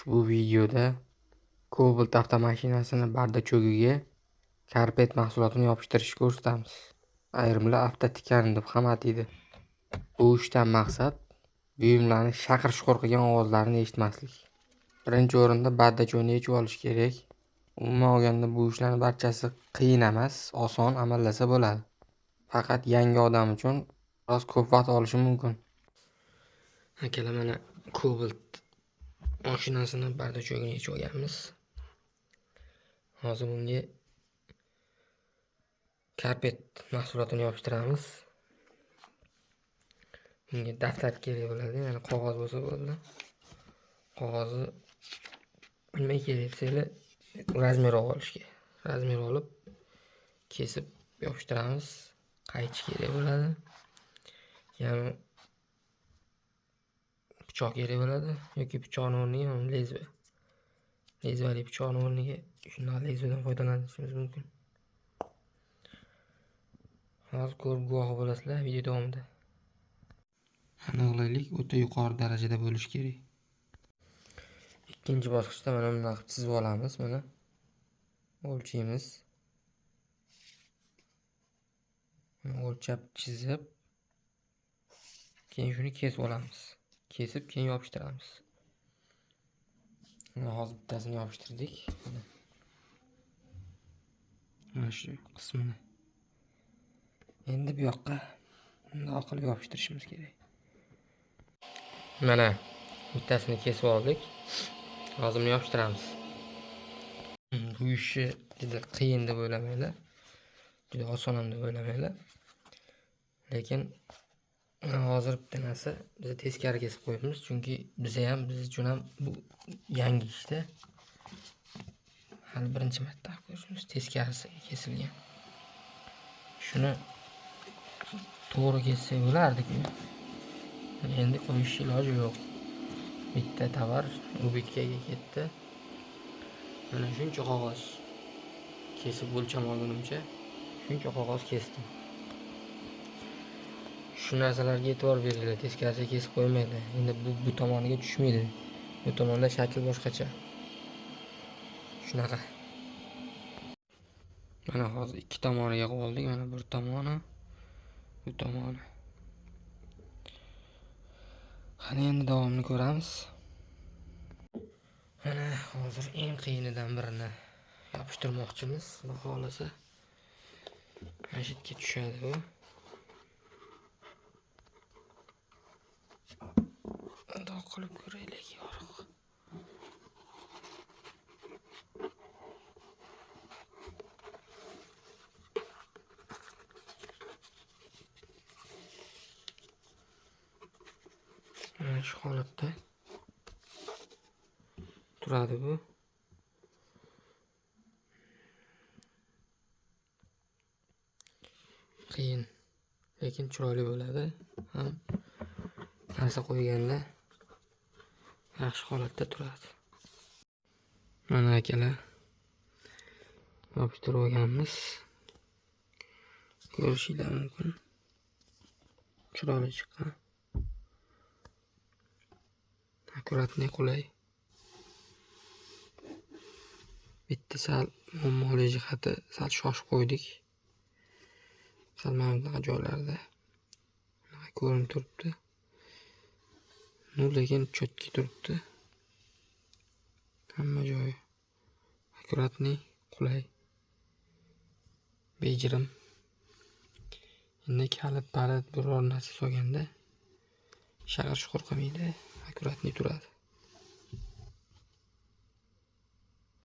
Ushbu videoda Cobalt avtomashinasini bardachogiga karpet mahsulotini yopishtirishni ko'rsatamiz. Ayrimlar avtotikan deb ham ataydi. Bu ishdan maqsad buyumlarni shaqir-shuqur qilgan ovozlarini eshitmaslik. Birinchi o'rinda bardachoni yechib olish kerak. Umuman olganda bu ishlarning barchasi qiyin emas, oson amallasa bo'ladi. Faqat yangi odam uchun biroz ko'p vaqt olishi mumkin. Akalar, mana Cobalt mashinasini bardachogini yechib olganmiz. Hozir bunga karpet mahsulotini yopishtiramiz. Bunga daftar kerak bo'ladi, ya'ni qog'oz bo'lsa bo'ldi. Qog'ozni nima kerak desanglar, razmer olish kerak. Razmer olib kesib yopishtiramiz. Qaychi kerak bo'ladi. Ya'ni pichoq kerak bo'ladi yoki pichoqning o'rniga lezva. Lezvali pichoqning o'rniga shunday lezvadan foydalanishimiz mumkin. Hozir ko'rib guvoh bo'lasizlar video davomida. Aniqlik o'ta yuqori darajada bo'lishi kerak. Ikkinchi bosqichda mana bunday qilib chizib olamiz, mana o'lchaymiz. O'lchab chizib, keyin shuni kesib olamiz. Kesib keyin yopishtiramiz. Mana hozir bittasini yopishtirdik. Mana shu qismini. Endi bu yoqqa bundoq qilib yopishtirishimiz kerak. Mana bittasini kesib oldik. Hozir buni yopishtiramiz. Bu ishi juda qiyin deb o'ylamanglar. Juda oson ham deb o'ylamanglar. Lekin hozir bitta narsa biz teskari kesib qo'yamiz, chunki biz uchun ham bu yangi ishda. Hali birinchi marta ko'rishimiz, teskarisi kesilgan. Shuni to'g'ri kessak bo'lardi-ku. Endi qo'yish iloji yo'q. Bitta tovar ubitkaga ketdi. Mana shuncha qog'oz kesib o'lcham olgunimcha shuncha qog'oz kesdim. Shu narsalarga e'tibor beringlar, teskarisiga kesib qo'ymanglar. Endi bu tomoniga tushmaydi. Bu tomonda shakl boshqacha. Shunaqa. Mana hozir ikki tomoniga qoldik. Mana bir tomoni, bu tomoni. Qani endi davomini ko'ramiz. Mana hozir eng qiyinidan birini yopishtirmoqchimiz. Xudo xohlasa mana shu yerga tushadi bu. Bundoq qilib ko'raylik, yorug'. Mana shu holatda turadi bu. Qiyin, lekin chiroyli bo'ladi. Ham narsa qo'yganda yaxshi holatda turadi. Mana akalar, yopishtirib olganmiz. Ko'rishinglar mumkin. Chiroyli chiqqan. Akkuratniy, qulay. Bitta sal muammoli jihati, sal shoshib qo'ydik. Sal mana bunaqa joylarda bunaqa ko'rinib turibdi. Lekin cho'tki turibdi. Hamma joyi akkuratniy, qulay. Bejirim. Endi kalit, palit biror narsa solganda shaqir-shuqur qilmaydi, akkuratniy turadi.